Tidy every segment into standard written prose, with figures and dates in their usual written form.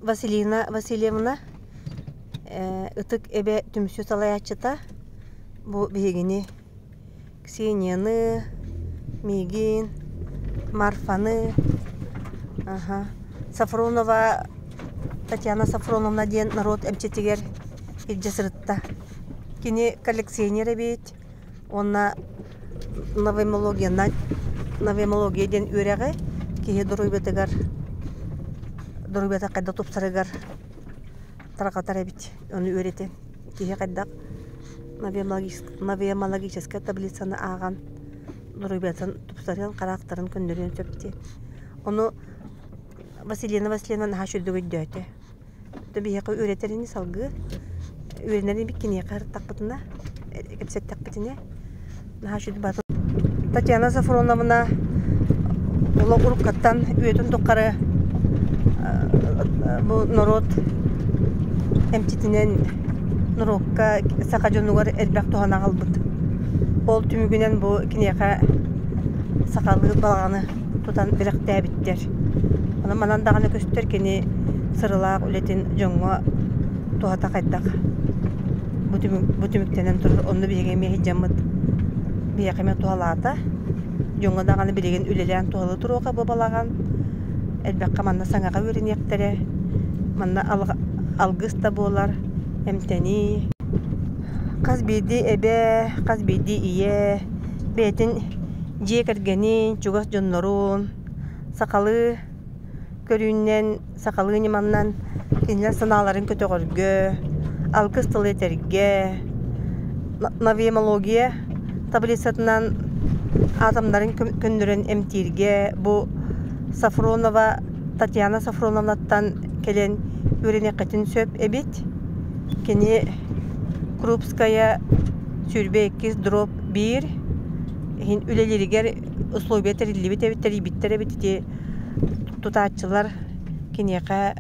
Василина Васильевна Ытык Эбэ түмсүү салайааччыта бу биһигини Ксенияны, миигин, Марфаны, аха, Софронова Татьяна Софроновна диэн норуот эмчитигэр илдьэ сырытта. Кини коллекционер эбит уонна новемологиянан новемология диэн үөрэҕи киһи доруобуйатыгар доруобуйата хайдах тупсарыгар тарҕатар эбит. Ону үөрэтэн киһи хайдах новемологическай таблицаны ааҕан доруобуйатын тупсарыан, хараахтарын көннөрүөн сөп диэн. Ону Василина Васильевна наһаа үчүгэйдик өйдөөтө. Биһиэхэ үөрэтэр ини салгыы үөрэнэр инибит киниэхэ ырыттахпытына, кэпсэттэхпитинэ наһаа үчүгэй баҕайытык. Татьяна Софроновна олох уруккаттан үйэтин тухары бу норуот эмчитинэн норуокка саха дьонугар элбэх туһаны аҕалбыт. Ол түмүгүнэн бу киниэхэ сахалыы балаҕаны тутан бэлэхтээбиттэр. Онон манан даҕаны көстөр кини сыралаах үлэтин дьоҥҥо туһата хайдах бу, түмүк, бу түмүктэнэн турар. Онно биһиги эмиэ сылдьаммыт биһиэхэ эмиэ туһалаата. Дьоҥҥо даҕаны билигин үлэлээн туһалыы туруоха бу балаҕан. Элбэххэ манна саҥаҕа үөрэниэхтэрэ. Манна алгыс да буолар, эмтэнии. Хас биирдии эбэ, хас биирдии ийэ бэйэтин дьиэ кэргэнин, чугас дьоннорун сахалыы көрүүнэн, сахалыы ньыманан кинилэр санааларын көтөҕөргө, алгыс тылы этэргэ, новемология таблицатынан атомнарын көннөрөн эмтииргэ бу Софронова Татьяна Софроновнаттан кэлэн үөрэниэххитин сөп эбит. Кини Крупская 22 дробь 1 иһин үлэлииригэр условия тэриллибит эбит, тэрийбиттэр эбит ити тутааччылар киниэхэ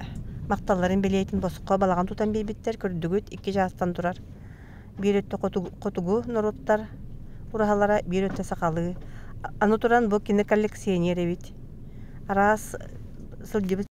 махталларын бэлиэтин босхо балаҕан тутан биэрбиттэр көрдүгүт икки чаастан турар биир өттө хотугу норуоттар ураһалара биир өттө сахалыы аны туран бу кини коллекционер эбит араас сылдьыбыт.